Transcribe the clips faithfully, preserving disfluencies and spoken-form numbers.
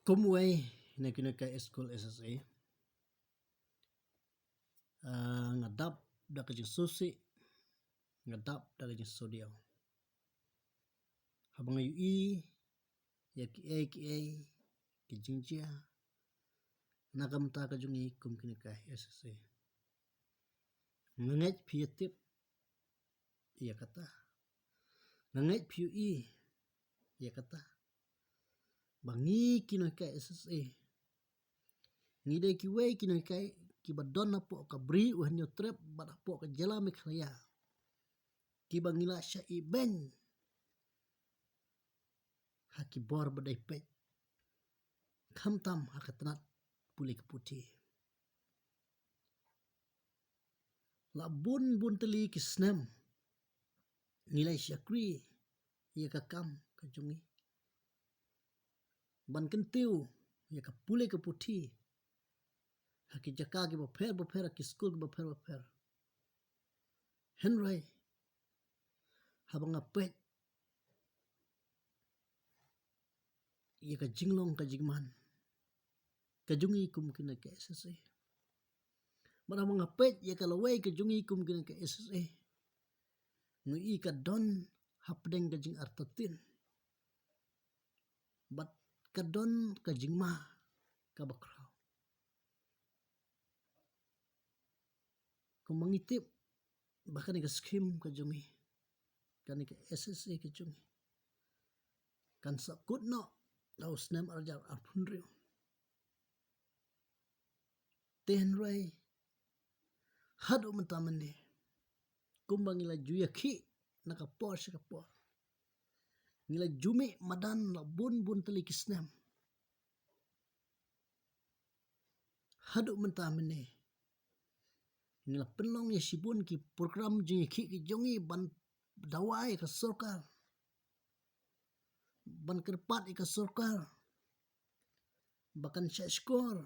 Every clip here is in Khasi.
Kum uwei na kine ki skul S S A, ah, nga dap da ka jingsngewsih, nga dap da ka jingsngewdiaw. Haba nga ïohi ïa kiei kiei ki jingjia na ka bynta ka jong ngi kum kine ki S S A, nga ngeit phi ïatip ïa kata. Nga ngeit phi ïohi ïa kata, ba ngi kine ki S S A, ngi dei kiwei kine ki, kiba don hapoh ka Bri u Hynñiewtrep bad hapoh ka jylla Meghalaya, kiba ngi la shah ibeiñ ha ki bor ba dei peit, khamtam ha ka tnat pule ka puthi. La bun bun tylli ki snem ngi la shakri ïa ka kam ka jong ngi ban kyntiew ïa ka pule ka puthi ha ki jaka kiba pher ba pher, ha ki skul kiba pher ba pher. Hynrei haba nga peit ïa ka jinglong ka jingman ka jong ngi kum kine ki S S A, bad haba nga peit ïa ka lawei ka jong ngi kum kine ki S S A, nga ïohi ka don hapdeng ka jingartatien bad ka don ka jingma kaba khraw. Kumba ngi tip ba kane ka skhim ka jong ngi, kane ka S S A ka jong ngi, kan sa kut noh ha u snem ar hajar arphew hynriew. Te hynrei haduh mynta mynne, kumba ngi la ju ïakhih na ka por sha ka por, ngi la ju mih madan la bun bun tylli ki snem, haduh mynta mynne ngi la pynlong ïa shibun ki program jingïakhih ki jong ngi ban dawa ïa ka sorkar, ban kyrpad ïa ka sorkar ba kan shahshkor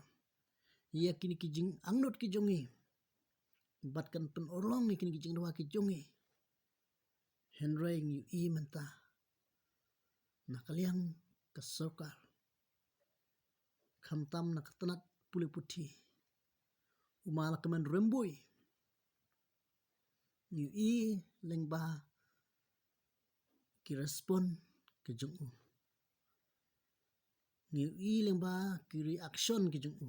ïa kine ki jingangnud ki jong ngi bad kan pynurlong ïa kine ki jingdawa ki jong ngi. Hynrei ngi ïohi mynta na ka liang ka sorkar, khamtam na ka tnat pule puthi, u Ma Lahkmen Rymbui, ngi ïohi lyngba ki respond ki jong u, ngi ïohi lyngba ki reaction ki jong u,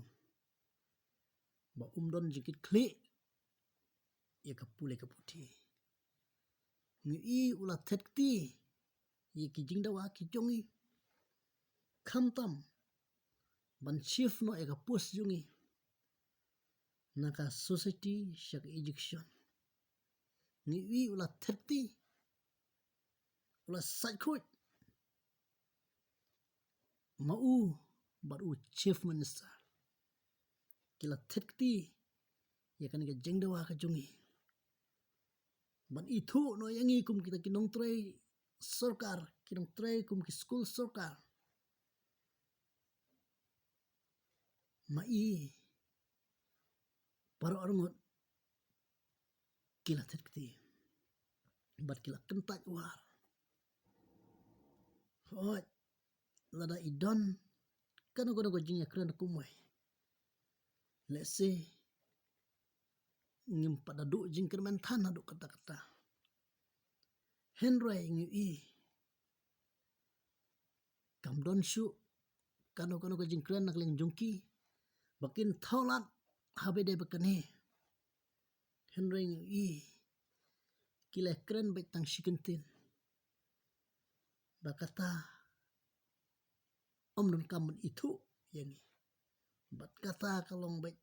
ba um don jingkitkhlieh ïa ka pule ka puthi. Ngi ïohi u la thet kti ïa ki jingdawa ki jong ngi, khamtam ban shift noh ïa ka post jong ngi na ka society sha ka education. Ngi ïohi u la thet kti, u la sait khuid. Ma u bad u Chief Minister ki la thet kti ïa kane ka jingdawa ka jong ngi ban ithuh noh ïa ngi kum kita ki nongtrei sorkar, ki nongtrei kum ki skul sorkar. Ma i, baroh arngut ki la thet kti bad ki la kyntait war. Hooid, lada i don kano kano ka jingïakren kumwei, lehse ngim pat da duh jingkyrmen than haduh katta katta. Hynrei ngi ïohi kam don shuh kano kano ka jingkren na ka liang jong ki ba kin thaw lad haba dei ba kane. Hynrei ngi ïohi ki la kren beit tang shi kyntien, ba kata ym donkam ban ithuh ïa ngi, bad kata ka long beit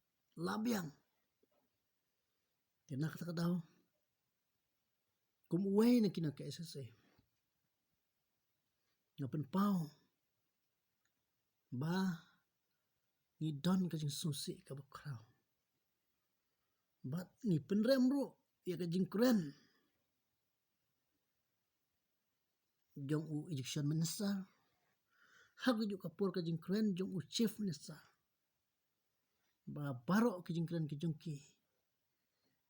la biang. Te na kata ka daw, kum uwei na kine ki S S A, nga pynpaw ba ngi don ka jingsngewsih kaba khraw bad ngi pynrem ruh ïa ka jingkren jong u Education Minister, ha kajuh ka por ka jingkren jong u Chief Minister, ba baroh ki jingkren ki jong ki,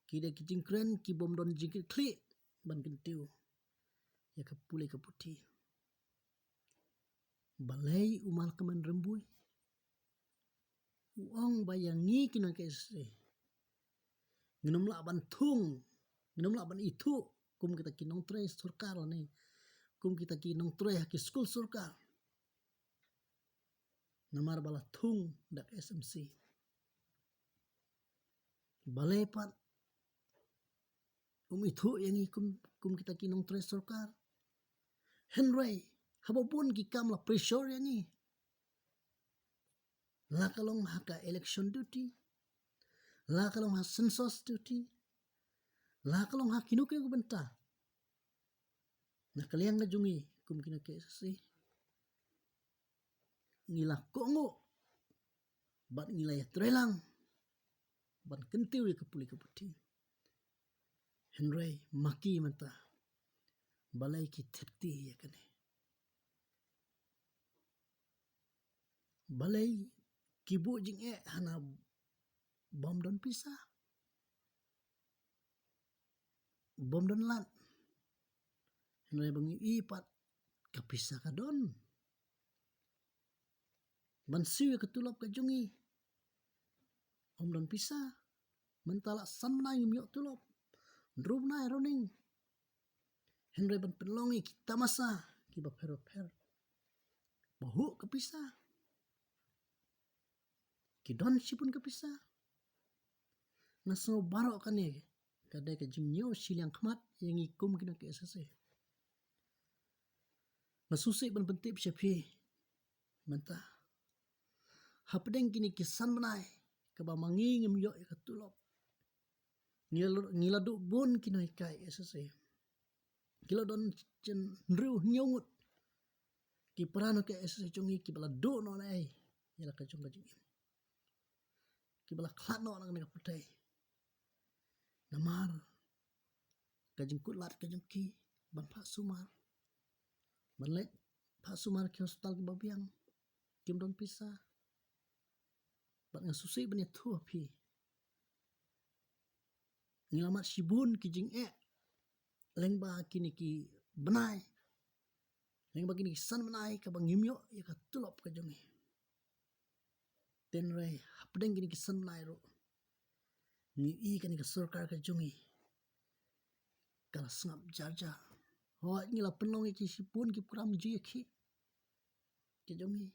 ki dei ki jingkren ki bym don jingkitkhlieh ban kyntiew ïa ka pule ka puthi. Balei u Ma Lahkmen Rymbui? u ong ba ïa ngi ki nong K S S A ngin ym lah ban thung, ngin ym lah ban ithuh kum kita ki nongtrei sorkar lane kum kita ki nongtrei ha ki skul sorkar. Namar ba la thung da ka S M C. Balei pat um ithuh ïa ngi kum, kum kita ki nongtrei sorkar? Hynrei haba bun ki kam la pressure ïa ngi, la ka long ha ka election duty, la ka long ha census duty, la ka long ha kino kino ki bynta. Na ka liang ka jong ngi kum ki nong K S S A, ngi la kohnguh bad ngi la ïatreilang ban kyntiew ïa ka pule ka puthi. Hynrei ma ki mynta, balei ki thied kti ïa kane? Balei ki buh jingeh hana bym don pisa, bym don lad? Hynrei ba ngi i pat ka pisa ka don ban siew ïa ka tulop ka jong ngi. Ym don pisa. Mynta la san bnai ngim ïoh tulop, hynriew bnai ruh ning. Hynrei ban pynlong ïa ki tamasa kiba pher ba pher, ba huh ka pisa, ki don shibun ka pisa. Nga sngew baroh kane ka dei ka jingñiew shiliang khmat ïa ngi kum ki nong K S S A. Nga sngewsih ban pyntip sha phi mynta, hapdeng kine ki san bnai kaba ma ngi ngim ïoh ïa ka tulop, ngi la, ngi la duh bun ki nonghikai S S A. Ki la don jin hynriew hynñiew ngut ki para nonghikai S S A jong ngi kiba la duh noh na ei ïa la ka jong ka jingim, kiba la khlad noh na kane ka pyrthei namar ka jingkut lad ka jong ki ban phah sumar, ban leit phah sumar ki hospital kiba biang, kim don pisa. Bad nga sngewsih ban ïathuh ha phi, ngi la mad shibun ki jingeh lyngba kine ki bnai, lyngba kine ki san bnai kaba ngim ïoh ïa ka tulop ka jong ngi. Hynrei hapdeng kine ki san bnai ruh ngi i kane ka sorkar ka jong ngi ka la sngap jar jar. Hooid, ngi la pynlong ïa ki shibun ki program ju ïakhih ka jong ngi.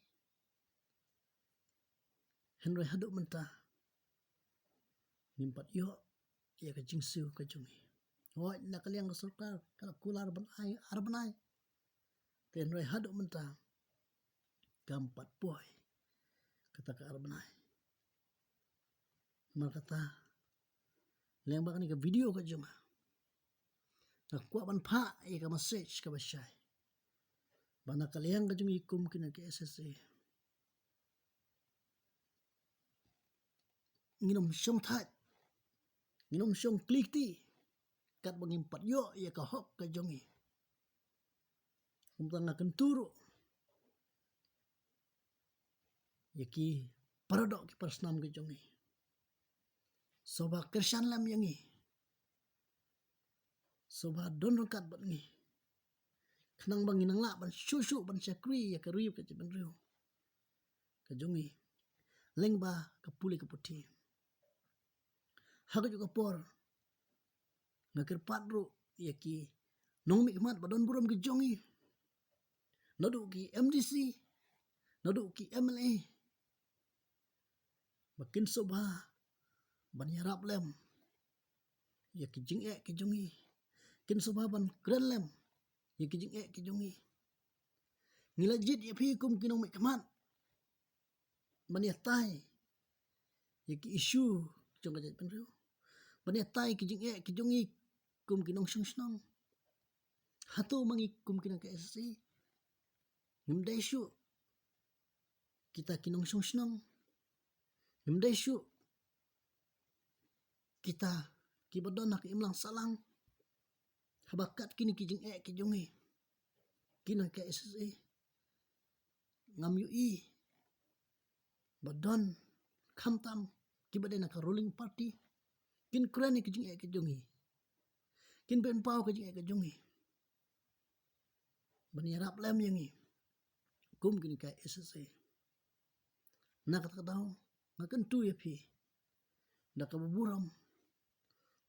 Hynrei haduh mynta ngim pat ïoh ïa ka jingsiew ka jong ngi. Hooid, na ka liang ka sorkar ka la kular ban ai ar bnai, te hynrei haduh mynta kam pat poi kata ka ar bnai. Namar kata, lyngba kane ka video ka jong nga, nga kwah ban phah ïa ka message kaba shai ba na ka liang ka jong ngi kum ki nong K S S A, ngin ym shong thait, ngin ym shong kli kti katba ngim pat ïoh ïa ka hok ka jong ngi. Kumta nga kyntu ruh ïa ki paradoh ki parasnam ka jong ngi, sngewbha kyrshan lem ïa ngi, sngewbha don ryngkat bad ngi, khnang ba ngin nang lah ban shuh shuh ban shakri ïa ka ri ka jaitbynriew ka jong ngi lyngba ka pule ka puthi. Ha kajuh ka por nga kyrpad ruh ïa ki nongmihkhmat ba don burom ki jong ngi, naduh ki M D C, naduh ki M L A, ba kin sngewbha ban ïarap lem ïa ki jingeh ki jong ngi, kin sngewbha ban kren lem ïa ki jingeh ki jong ngi. Ngi la jied ïa phi kum ki nongmihkhmat ban ïatai ïa ki issue jong ka jaitbynriew, ban ïatai ki jingeh ki jong ngi kum ki nongshong shnong. Hato ma ngi kum ki nong K S S A ngim dei shuh kita ki nongshong shnong, ngim dei shuh kita kiba don ha ka imlang sahlang? Haba kat kine ki jingeh ki jong ngi, ki nong K S S A, ngam ïohi ba don khamtam kiba dei na ka ruling party kin kren ïa ki jingeh ki jong ngi, kin pynpaw ki jingeh ki jong ngi, ban ïarap lem ïa ngi kum ki nong K S S A. Na kata ka daw nga kyntu ïa phi da kaba burom,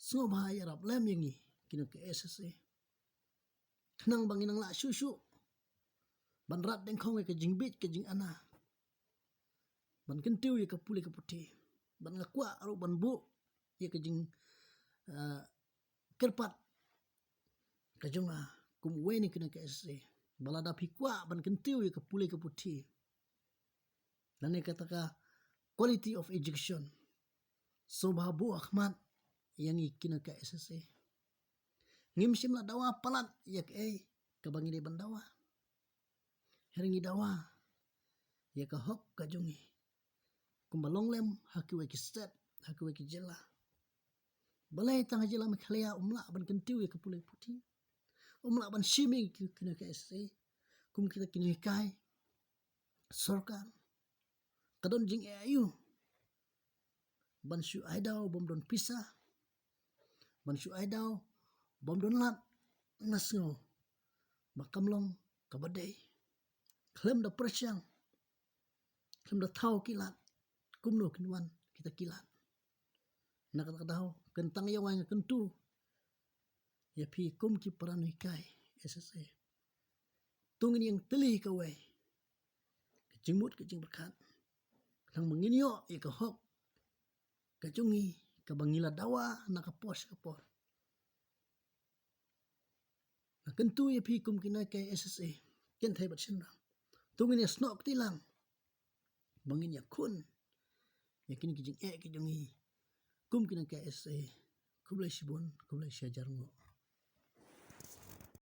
sngewbha ïarap lem ïa ngi ki nonghikai S S A, khnang ba ngin nang lah shuh shuh ban rat dyngkhong ïa ka jingbit ka jingana, ban kyntiew ïa ka pule ka puthi, ban nga kwah ruh ban buh ïa ka jing, ah, kyrpad ka jong nga kum uwei na ki nonghikai S S A, ba lada phi kwah ban kyntiew ïa ka pule ka puthi lane kata ka quality of education, sngewbha buh ha khmat ïa ngi ki nonghikai S S A. Ngim shym la dawa palat ïa kaei kaba ngi dei ban dawa. Hynrei ngi dawa ïa ka hok ka jong ngi kumba long lem ha kiwei ki state, ha kiwei ki jylla. Balei tang ha jylla Meghalaya ym lah ban kyntiew ïa ka pule puthi, ym lah ban shim ïa ki nonghikai S S A kum kita ki nonghikai sorkar? Ka don jingeh aïu ban shu ai daw bym don pisa, ban shu ai daw bym don lad? Nga sngew ba kam long kaba dei. Khlem da pyrshang, khlem da thaw ki lad, kumno kin wan kita ki lad? Na kata ka daw, kyntang ïa wai nga kyntu ïa phi kum ki para nonghikai S S A, to ngin ïeng tylli kawei, ka jingmut ka jingpyrkhat, khnang ba ngin ïoh ïa ka hok ka jong ngi kaba ngi la dawa na ka por sha ka por. Nga kyntu ïa phi kum ki nonghikai S S A, kynthei bad shynrang, to ngin ïasnoh kti lang ba ngin ïakhun ïa kine ki jingeh ki jong ngi kum ki nonghikai S S A. Khublei shibun, khublei shihajar nguh.